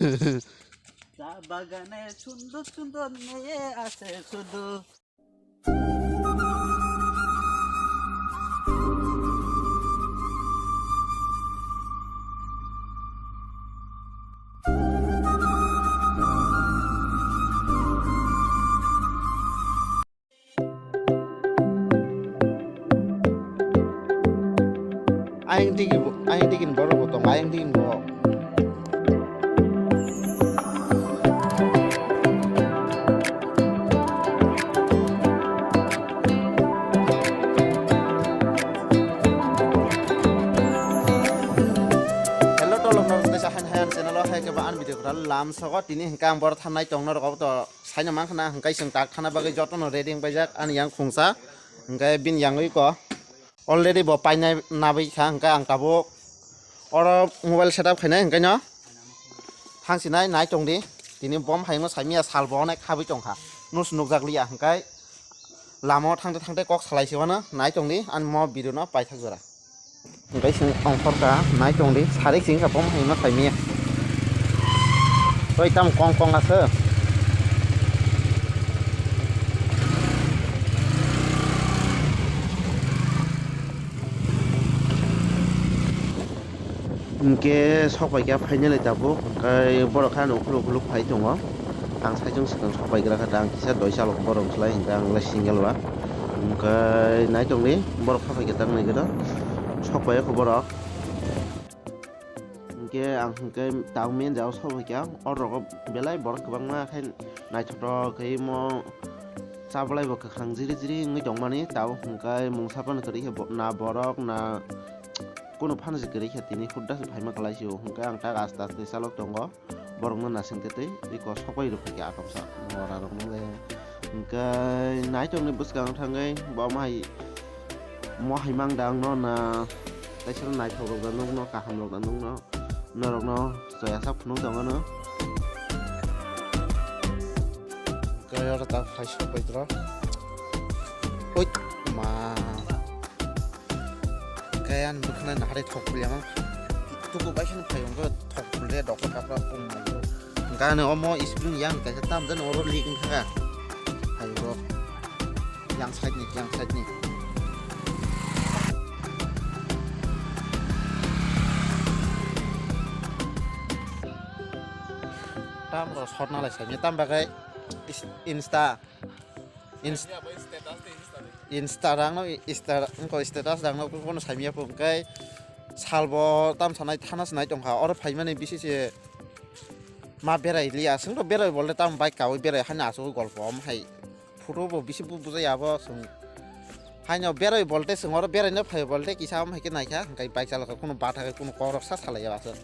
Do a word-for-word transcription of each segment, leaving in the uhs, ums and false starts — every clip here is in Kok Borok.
চা বাগানে সুন্দর সুন্দর মেয়ে আছে শুধু। Ayang tigin, ayang tigin borok bo tongo, ayang tigin bo. Hello, tolok norok teisa han hayan channel o hai khe ba an video kwtal lam sogo tini hwnkhe ang borok thangnai tong norok obo to. Saino mankha na, hwnkhe chwng tak thana bagwi jotono ready wng paijak ani yang khungsa. Hwnkhe bini yangwi ko already bo painai nabwi kha, hwnkhe ang tabuk oro mobile setup khainai, hwnkhe no thangsinai nai tongdi. Tini bom hayungno saimanya, salbo onek habwi tongkha, nus nukjak liya, hwnkhe lama o thangte thangte kok salai se uanw, nai tongdi ani mo video no paithak jora. Hwnkhe chwng ongkhorkha, nai tongdi, sarik singkha bom hayungno saimanya. Oi, tamo kong kong aswk. Hwnkhe sok bai kha finally tabuk, hwnkhe borok khe ano ukhuluk ukhuluk phai tongo. Ang saichung swkang sok bai gra kha, ang kisa doi chalok borok slai, hwnkhe ang le single ba. Hwnkhe nai tongdi, borok kha bai khe tangnai khe do. Sok bai kho borok. Hwnkhe ang hwnkhe tang main jagao sok bai kha, oro rogo belai borok kwbangma khe naithotok khe mo cha bolai bo kwkhwrang jiri jiri wngwi tongmani, tabuk hwnkhe mungsa phano kwrwi khe bo-, na borok na kunu phano se kwrwi khe tini hudda se phaima kwlai sio, hwnkhe ang tak aste aste chalok tongo. Borokno nasing twi twi eko sokbai rwkha khe atomsa norarokno le. Hwnkhe naitok ni bwskang thangwi bo mohai, mohai mang dang no na teisa naithok rok da nukno, kaham rok da nukno, norokno chaya sak phunuk tongo no. Hwnkhe oro ta phai sokbai tro. Oi ma. Kaya ni bwkhwnai nahari thok phulia mang. Tuku bai kheno phai wngkha thok phul de doktor kapra pung mai. Gana omo spring yang kaisa tam jani oro leak wngkha. Hai bro. Yang side ni, yang side ni. Tam ro shot na lai sai ni tam bagai is-, insta. Ins-, Instagram no, Insta-, wngkha status dang no, kono saimya po, hwnkhe salbo tam sanai thana sanai tongkha, oro phaimani bisi se ma berai liya, aswk to berai bolte tam bike kawi berai hani aswk golpo, omo hai photo bo bisi bu-, bujai abo chwng. Haino berai bolte chwng oro berai no phai bolte kisa omo hai khe naikha, hwnkhe bike chalokha, kono batha khe kono koroksa salai ya aswk.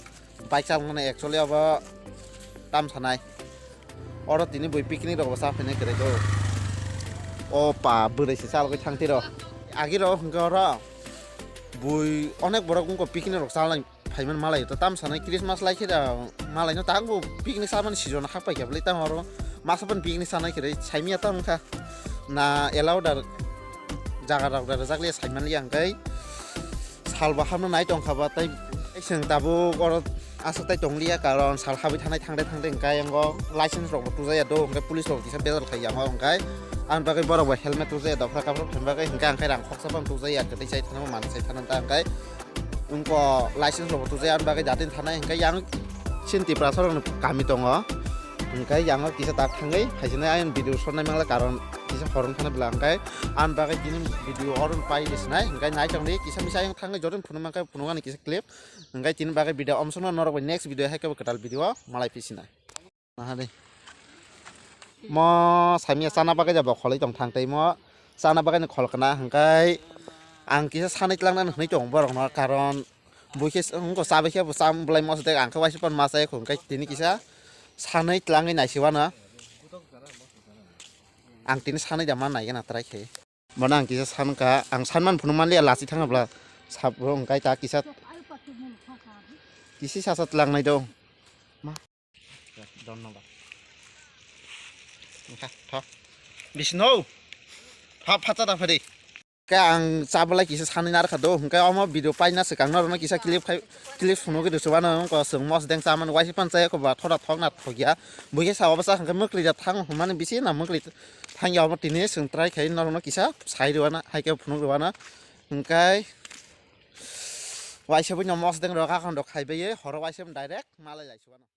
Bike chal mane actually abo tam sanai. Oro tini bui picnic rok bo cha phainai kwrwi do. O pa bwrwi se chalgwi thang tiro. Agi rok hwnkhe oro bui onek borok wngkha picnic rok chalnai phaiman malai to tam sanai Christmas lai khe da malai no tang bo picnic chamani season hak pai khe bwlai tamo oro masa pan picnic chanai kwrwi saimya tamo wngkha na allowed ar jaga rok da rwjak liya saiman liya hwnkhe. Sal bo hamno nai tongkha ba tei chwng tabuk oro aswk tai tongliya, karon sal habwi thanai thangde thangde hwnkhe yango license rok bo tujaya do, hwnkhe police rok kisa bejal khai yango hwnkhe ang bagwi borok bo helmet tujaya, dophra kaphra phan bagwi hwnkhe ang khe rang khoksa phano tujaya, kwtwi chai thana manwi chai thana ta hwnkhe wngko license rok bo tujaya, ang bagwi datin thanai hwnkhe yang chini Tiprasa rokni kami tongo, hwnkhe yango kisa tak thangwi phaisinai ayang video shot nai mangla, karon kisa hor wngkhana bwla hwnkhe ang bagwi tini video oro pai de sinai hwnkhe nai tongdi kisa misa ayang thangwi joto. Phunuk mankhe phunukani kisa clip. Hwnkhe tini bagwi video omsokno norok bai next video hai khe bo kwtal video malai phi sinai. Naha de. Mo saimya chana bagwi jabo kholwi tong thang tei mo chana bagwi ni khol kana hwnkhe ang kisa sanwi tlangnani hwnwi tongo borokno, karon bui khe wngkha chabai khe bo cham bolai mo se ang khe waisa pan ma chai hwnkhe tini kisa sanwi tlangwi naisiwano ang tini sanwi da ma naigena try khe. Bono ang kisa sankha, ang sanman phunuk manliya, lachi thangabla sabo wngkai ta kisa, kisi sasa tlangnai do. Ma. Don no ba. Wngkha, tho. Bisno. Pha, phacha da phadi. Khe ang chabalai kisa sanwi narwkha do, hwnkhe omo video paina swkang norokno kisa clip khai, clip phunugwi rwchubano wngkha chwng mosdeng chamani waisa phano chaya koba thoda thokna thokya. Buikhe sao bwsa hwnkhe mwkli da thang hwnmani bisi na mwkli thangya omo tini chwng try khai norokno kisa sai rwna, hai khe phunuk rwna. Hwnkhe waisa buino mosdeng rok akhon rok khaibai horo waisa direct malai lai chubano.